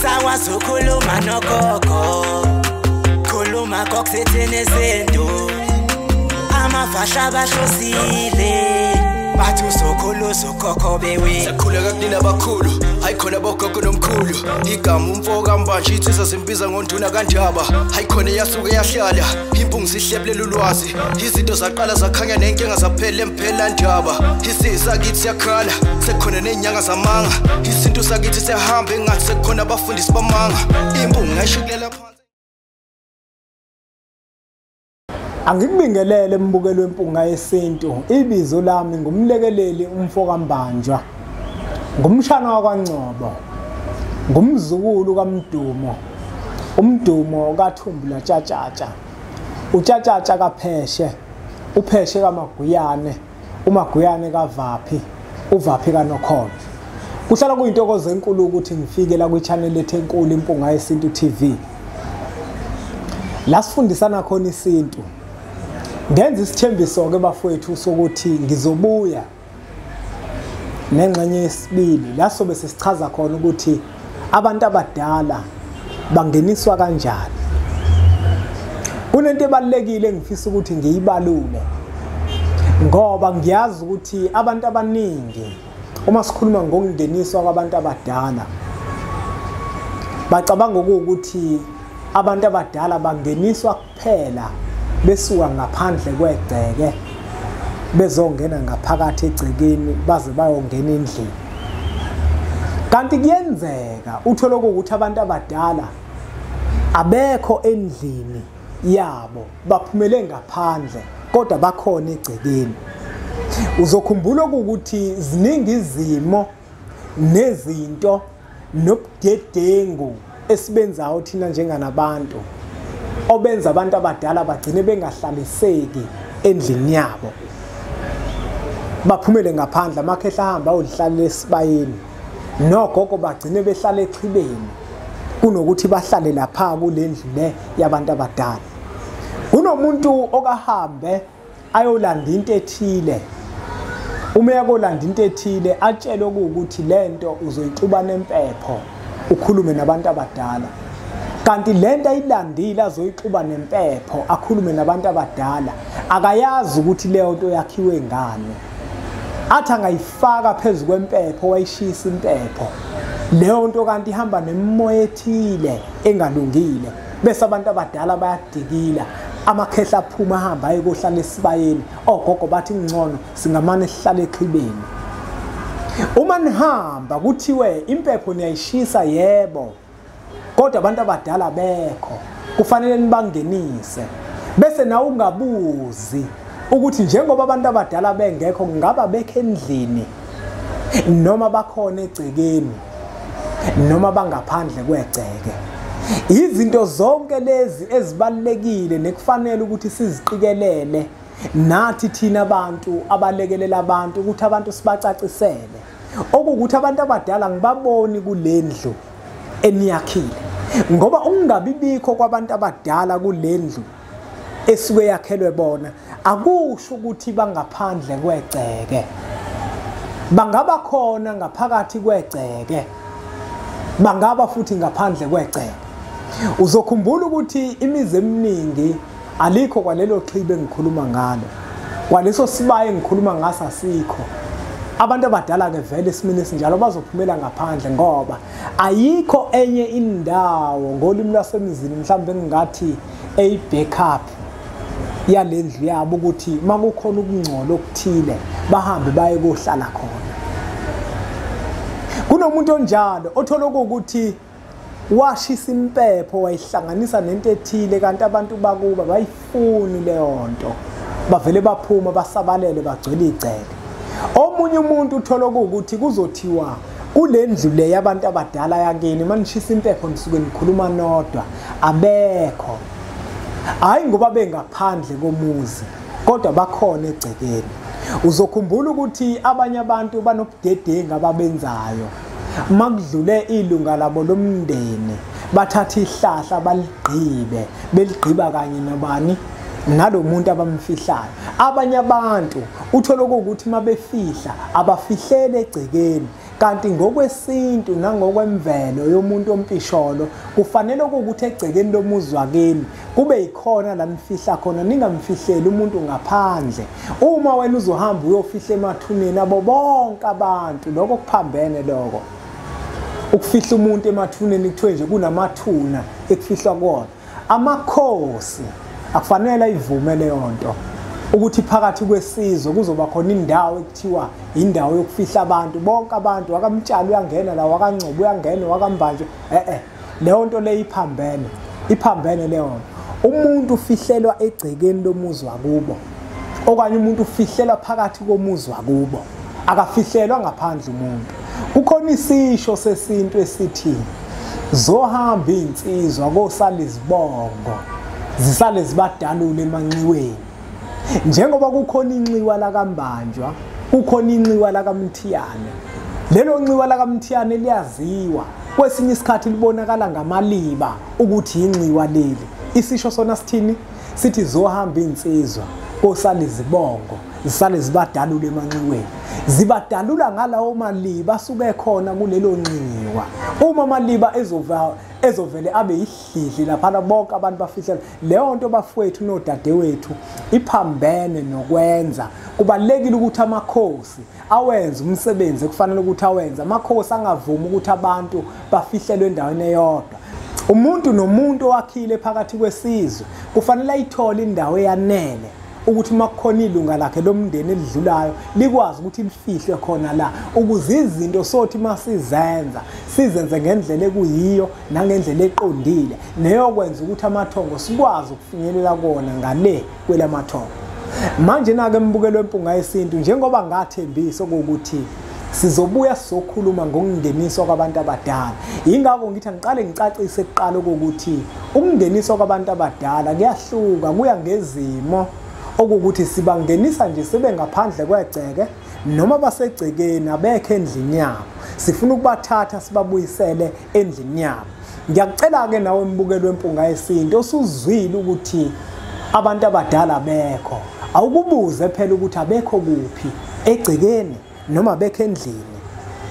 Angisakwazi ukukhuluma nogogo, khuluma kokusithini isintu. Amafasha bahlosile, bathi usokhulu ukhokho bewe. Sakhuleka kunina abakhulu, hayi khona bogogo nomkhulu. Igama umfo kaMbanje insizwa zimbiza ngonduna kaNdaba. Hayi khona yasuke yahlala, impungu zihlebulela ulwazi. Izinto zaqala zakhanya nenkinga zaphela emphela ndaba. Isizwe sakithi siyakhala, sekukhona nezinyanga zamanga. Isintu sakithi siyahamba engathi sekukhona abafundisi bamanga. Impungu ngayishukulela phansi. Angikubingelele mbukelo wempunga yesintu. Ibizo lami ngumlekeleli umfo kaMbanjwa, ngumshana wakwaNgcobo, ngumzukulu kaMdumo, umdumo kaThumbula Tshatshatsha, uTshatshatsha kaPheshe, uPheshe kaMaguyane, uMaguyane kaVaphi, uVaphi kaNokholo. Kuhlala kuyintokozo enkulu ukuthi ngifike la kwi-channel lethu enkulu Impunga Yesintu TV, la sifundisana khona isintu. Ngenza isithembiso-ke bafowethu sokuthi ngizobuya nengxenye yesibili la sobe sesichaza khona ukuthi abantu abadala bangeniswa kanjani. Kunento ebalulekile engifisa ukuthi ngiyibalule, ngoba ngiyazi ukuthi abantu abaningi uma sikhuluma ngokungeniswa kwabantu abadala bacabanga ukuthi abantu abadala bangeniswa kuphela besuka ngaphandle kwegceke bezongena ngaphakathi egcekeni baze bayongena endlini. Kanti kuyenzeka uthole ukuthi abantu abadala abekho endlini yabo, baphumele ngaphandle kodwa bakhona egcekeni. Uzokhumbula ukuthi ziningi izimo nezinto nobudedengu esibenzayo thina njenganabantu obenza abantu abadala bagcine bengahlaliseki endlini yabo, baphumele ngaphandle. Amakhehla ahamba ayodlalela esibayeni, nogogo bagcine behlala exhibeni kunokuthi bahlale lapha kule ndlu le yabantu abadala. Kunomuntu okahambe ayolanda into ethile, uma eyakolanda into ethile atshelwe ukuthi lento uzoyixuba nempepho ukhulume nabantu abadala. Kanti lento ayilandile azoyixuba nempepho akhulume nabantu abadala, akayazi ukuthi leyo nto yakhiwe ngani. Athi angayifaka phezu kwempepho wayishisa impepho leyo nto, kanti ihamba nemimoya ethile engalungile. Bese abantu abadala bayadikila, amakhehla aphuma ahamba aye kohlala esibayeni, ogogo bathi ngcono singamane sihlale exhibeni. Uma nihamba kuthiwe impepho niyayishisa, yebo, kodwa abantu abadala bekho, kufanele nibangenise. Bese nawe ungabuzi ukuthi njengoba abantu abadala bengekho ngaba bekho endlini noma bakhona egcekeni noma bangaphandle kwegceke. Izinto zonke lezi ezibalulekile nekufanele ukuthi siziqikelele nathi thina abantu abalekelela abantu, ukuthi abantu sibacacisele okuwukuthi abantu abadala ngibaboni kulendlu eniyakhile, ngoba ukungabibikho kwabantu abadala kulendlu esuke yakhelwe bona akusho ukuthi bangaphandle kwegceke. Bangaba khona ngaphakathi kwegceke, bangaba futhi ngaphandle kwegceke. Uzokhumbula ukuthi imizi eminingi alikho kwalelo xhibe engikhuluma ngalo, kwaleso sibaye engikhuluma ngaso asikho. Abantu abadala ke vele esimeni esinjalo bazophumela ngaphandle, ngoba ayikho enye indawo ngolimi lwasemzini mhlawumbe engingathi eyi-backup yalendlu yabo ukuthi makukhona ukungcola okuthile bahambe baye kohlala khona. Kunomuntu onjalo othola ukuthi washisa impepho wayihlanganisa nento ethile, kanti abantu bakuba bayifuni leyo nto, bavele baphuma basabalele bagcwele igceke. Omunye umuntu uthola ukuthi kuzothiwa kule ndlu le yabantu abadala yakini manishisa impepho nisuke nikhuluma nodwa, abekho. Hayi ngoba bengaphandle komuzi kodwa bakhona egcekeni. Uzokhumbula ukuthi abanye abantu banobudedengu ababenzayo, makudlule ilunga labo lomndeni bathatha ihlahla baligqibe, beligqiba kanye nobani nalomuntu abamfihlayo. Abanye abantu uthola ukuthi mabefihla abafihlele egcekeni, Kanti ngokwesintu nangokwemvelo yomuntu ompisholo kufanele ukuthi egcekeni lomuzi wakini kube yikhona la nifihla khona, ningamfihleli umuntu ngaphandle. Uma wena uzohamba uyofihla emathuneni abo bonke abantu, lokho kuphambene lokho. Ukufihla umuntu emathuneni kuthiwe nje kunamathuna ekufihlwa kuwona. Amakhosi akufanele ayivume leyo nto, ukuthi phakathi kwesizwe kuzoba khona indawo ekuthiwa indawo yokufihla abantu bonke abantu, wakaMtshali uyangena la, wakaNgcobo uyangena, wakaMbanjwa. Leyo nto leyo iphambene, iphambene leyo nto. Umuntu ufihlelwa egcekeni lomuzi wakubo, okanye umuntu ufihlelwa phakathi komuzi wakubo, akafihlelwa ngaphandle umuntu. Kukhona isisho sesintu esithi zohamba insizwa kosala izibongo zisale zibadalule emanxiweni. Njengoba kukhona inxiwa lakaMbanjwa, kukhona inxiwa lakaMthiyane. Lelo nxiwa lakaMthiyane liyaziwa, kwesinye isikhathi libonakala ngamaliba ukuthi inxiwa leli. Isisho sona sithini? Sithi zohamba insizwa kosala izibongo zisale zibadalule emanxiweni. Zibadalula ngalawo maliba asuke khona kulelo nxiwa. Uma amaliba ezovele abe yihlidli laphana bonke abantu bafihlela leyo nto, bafowethu nodadewethu, iphambene nokwenza. Kubalulekile ukuthi amakhosi awenze umsebenzi ekufanele ukuthi awenze. Amakhosi angavumi ukuthi abantu bafihlelwe endaweni eyodwa. Umuntu nomuntu owakhile phakathi kwesizwe kufanele ayithole indawo eyanele ukuthi uma kukhona ilunga lakhe lomndeni elidlulayo likwazi ukuthi lifihlwe khona la, ukuze izinto sothi masizenza sizenze ngendlela ekuyiyo nangendlela eqondile neyokwenza ukuthi amathongo sikwazi ukufinyelela kona ngale kwelamathongo. Manje nake mbukelo wempunga yesintu, njengoba ngathembisa ukuthi sizobuya sizokhuluma ngokungeniswa kwabantu abadala, yingakho ngithi angiqale ngicacise kuqala ukuthi ukungeniswa kwabantu abadala kuyahluka, kuya ngezimo, okukuthi sibangenisa nje sibe ngaphandle kwegceke noma basegcekeni abekho endlini yabo, sifuna ukubathatha sibabuyisele endlini yabo. Ngiyakucela-ke nawe mbukelo wempunga yesintu osuzwile ukuthi abantu abadala abekho, awukubuze phela ukuthi abekho kuphi, egcekeni noma abekho endlini,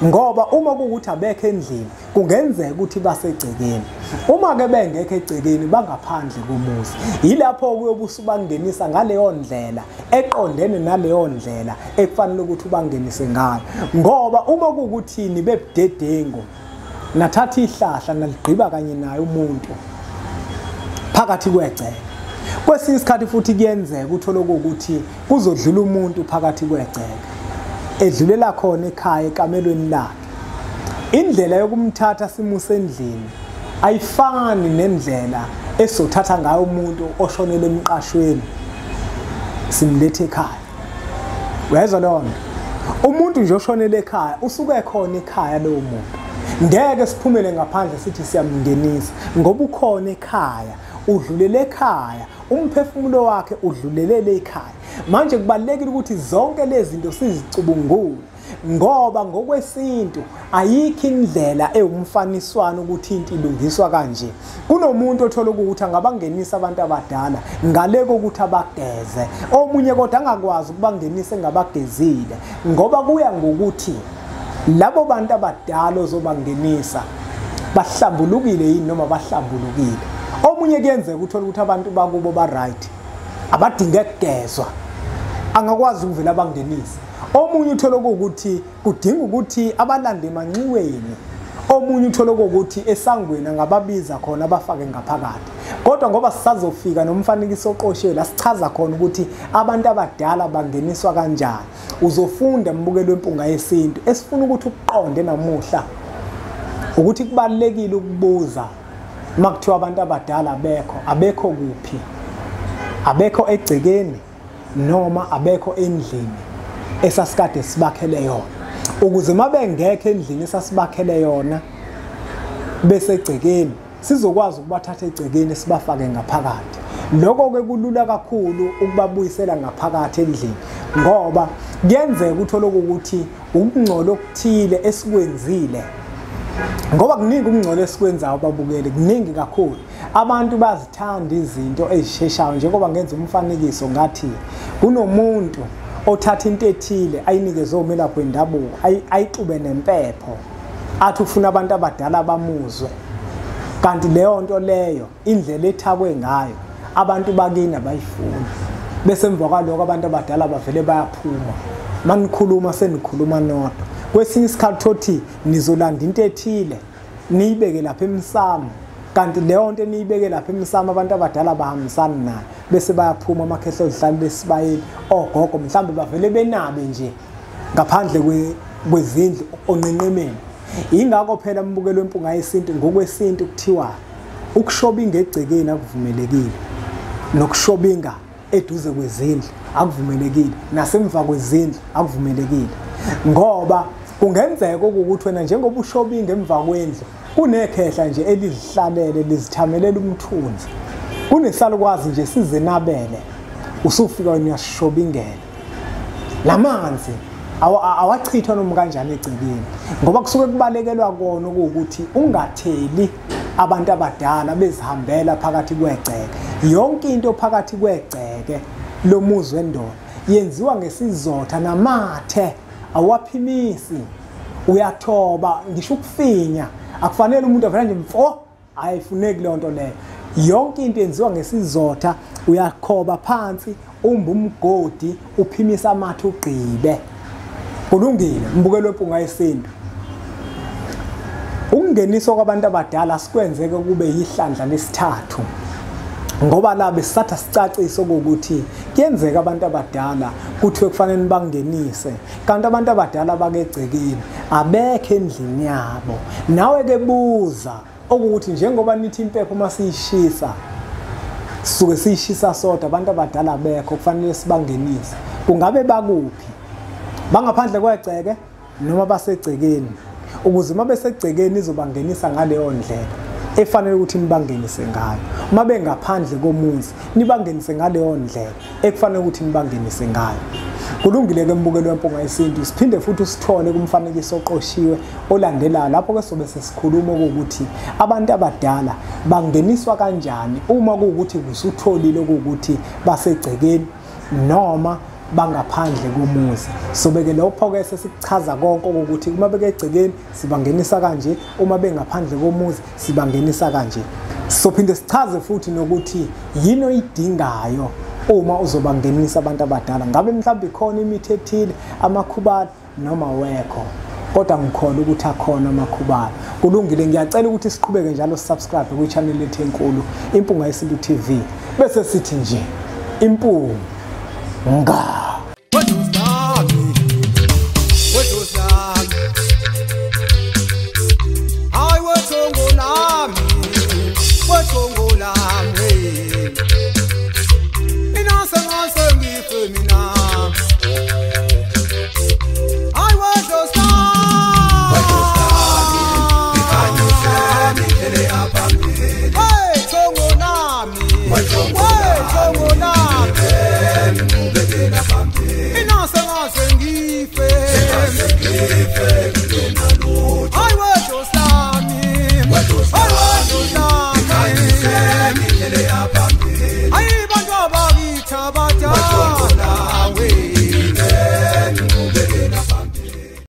ngoba uma kuwukuthi abekho endlini kungenzeka ukuthi basegcekeni. Uma ke bengekho egcekeni bangaphandle komuzi, yilapho kuyobe usubangenisa ngaleyo ndlela eqondene naleyo ndlela ekufanele ukuthi ubangenise ngayo. Ngoba uma kuwukuthi nibebudedengu nathatha ihlahla naligqiba kanye naye umuntu phakathi kwegceke, kwesinye isikhathi futhi kuyenzeka uthole ukuthi kuzodlula umuntu phakathi kwegceke edlulela khona ekhaya ekamelweni lakhe. Indlela yokumthatha simuse endlini ayifani nendlela esizothatha ngayo umuntu oshonele emqashweni simlethe ekhaya. Uyezwa leyo nto? Umuntu nje oshonele ekhaya usuke khona ekhaya lowo muntu, ngeke siphumele ngaphandle sithi siyamngenisa, ngoba ukhona ekhaya, udlulele ekhaya, umphefumulo wakhe udlulelele ekhaya. Manje kubalulekile ukuthi zonke lezi zinto sizicubungule, ngoba ngokwesintu ayikho indlela ewumfaniswano ukuthi into ilungiswa kanje. Kunomuntu othola ukuthi angabangenisa abantu abadala ngale kokuthi abageze, omunye kodwa angakwazi ukubangenisa engabagezile, ngoba kuya ngokuthi labo bantu abadala ozobangenisa bahlambulukile yini noma bahlambulukile. Omunye kuyenzeka uthola ukuthi abantu bakubo ba right, abadinge kugezwa, angakwazi ukuvela abangenise. Omunye uthola ukuthi kudinga ukuthi abalande emanxiweni, omunye uthola ukuthi esangweni angababiza khona abafake ngaphakathi. Kodwa ngoba sisazofika nomfanekiso oqoshiwe la sichaza khona ukuthi abantu abadala bangeniswa kanjani, uzofunda mbukelo wempunga yesintu. Esifuna ukuthi ukuqonde namuhla ukuthi kubalulekile ukubuza makuthiwa abantu abadala abekho, abekho kuphi, abekho egcekeni noma abekho endlini esasikade sibakhele yona, ukuze mabengekho endlini esasibakhele yona bese egcekeni sizokwazi ukubathatha egcekeni sibafake ngaphakathi. Lokho ke kulula kakhulu ukubabuyisela ngaphakathi endlini, ngoba kuyenzeka uthole ukuthi ukungcola okuthile esikwenzile, ngoba kuningi ukungcola esikwenzayo babukele, kuningi kakhulu. Abantu bazithanda izinto ezisheshayo. Njengoba ngenza umfanekiso ngathi kunomuntu othatha into ethile ayinikeze umelaphi wendabuko, ayixube nempepho, athi ufuna abantu abadala bamuzwe, kanti leyo nto leyo indlela ethakwe ngayo abantu bakini abayifuni. Bese emva kwaloko abantu abadala bavele bayaphuma, manikhuluma senikhuluma nodwa. Kwesinye isikhathi thothi nizolanda into ethile niyibeke lapha emsamo, kanti leyo nto eniyibeke lapha emsamo abantu abadala bahambisana nayo, bese bayaphuma amakhehla odlala esibayeni, ogogo mhlambe bavele benabe nje ngaphandle kwezindlu onqenqemeni. Ingakho phela mbukelo wempunga yesintu, ngokwesintu kuthiwa ukushobinga egcekeni akuvumelekile, nokushobinga eduze kwezindlu akuvumelekile, nasemva kwezindlu akuvumelekile, ngoba kungenzeka ukuthi wena njengoba ushobinga emva kwendlu kunekhehla nje elizihlalele lizithamelela umthunzi, kunesalukwazi nje sizenabele, usufika wena uyashobingela lamanzi awachithwa noma kanjani egcekeni, ngoba kusuke kubalekelwa kona ukuthi ungatheli abantu abadala bezihambela phakathi kwegceke. Yonke into phakathi kwegceke lomuzi wendoda yenziwa ngesizotha namathe, awaphimisi, uyathoba, ngisho ukufinya akufanele umuntu avele nje mfo, ayifuneki leyo nto leyo. Yonke into yenziwa ngesizotha, uyakhoba phansi, umba umgodi, uphimisa amathe ugqibe. Kulungile mbukelo wempunga yesintu. Ukungeniswa kwabantu abadala sikwenzeke kube yihlandla lesithathu, ngoba la besatha sicacise ukuthi kuyenzeka abantu abadala kuthiwe kufanele bangenise, kanti abantu abadala bakegcekeni abekho endlini yabo. Nawe ke buza okuthi njengoba nithi impepho masiyishisa sisuke siyishisa sodwa, abantu abadala abekho kufanele sibangenise, kungabe bakuphi? Bangaphandle kwegceke noma basegcekeni? Ukuze uma besegcekeni izobangenisa ngaleyo ndlela efanele ukuthi nibangenise ngayo, uma bengaphandle komuzi nibangenise ngaleyo ndlela ekufanele ukuthi nibangenise ngayo. Kulungile ke mbukelo wempunga yesintu, siphinde futhi usithole kumfanekiso oqoshiwe olandelayo, lapho ke sobe sesikhuluma ukuthi abantu abadala bangeniswa kanjani uma kuwukuthi usutholile ukuthi basegcekeni noma bangaphandle komuzi. Sobeke lokho ke sesichaza konke ukuthi uma bekegcekeni sibangenisa kanje, uma bengaphandle komuzi sibangenisa kanje. Sophinde sichaze futhi nokuthi yini oyidingayo uma uzobangenisa abantu abadala, ngabe mhlawumbe ikhona imithi ethile, amakhubalo noma wekho, kodwa ngikholwa ukuthi akhona amakhubalo. Kulungile, ngiyacela ukuthi siqhubeke njalo subscribe kwi-channel yethu enkulu Impunga Yesintu TV, bese sithi nje impunga. Mina